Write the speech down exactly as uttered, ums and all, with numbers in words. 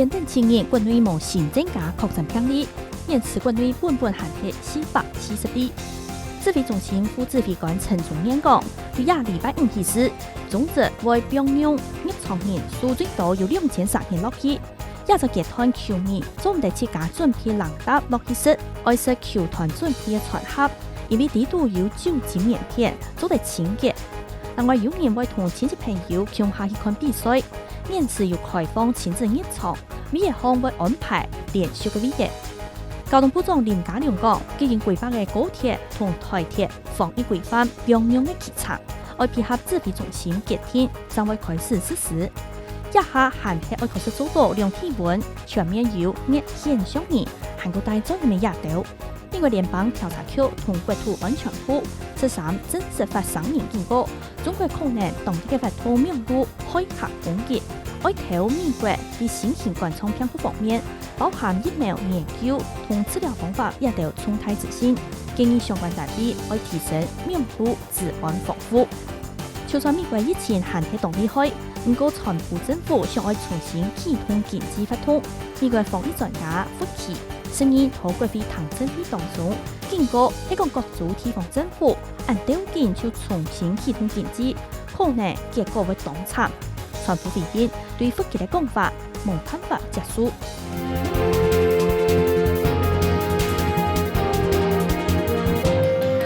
連等七日國內無新增加確診病例，現時國內本本還係四百四十例。指揮中心副指揮官陳宗彥講，對這禮拜五起勢，中職會放量入場人數最多有兩千三人落去。這隻階段球迷做毋得自家準備零嗒落去食，愛食球團準備个餐盒，因為裡肚有酒精棉片，做得清潔。另外，有人會同親戚朋友共下去看比賽，現時有開放親子入場，每一項會安排連續个位置。交通部長林佳龍講，既經規劃个高鐵同台鐵防疫規範，放量个期程，愛配合指揮中心決定，正會開始實施。這下還係愛確實做到量體溫全面有熱顯像人，還過戴嘴罩乜這兜。美國聯邦調查局同國土安全部十三證實發聲明警告，中國可能當地个活動網路駭客攻擊，愛投美國對新型冠狀病毒方面，包含疫苗研究同治療方法這兜重大資訊，建議相關單位愛提升網路治安防護。就算美國疫情還係當厲害，毋過川普政府想愛重新啟動經濟活動。美國防疫專家福奇十二號國會聽證會當中警告，係講各州地方政府恁兜緊就重新啟動經濟，可能結果會當慘。川普回應，對福奇个講法無辦法接受。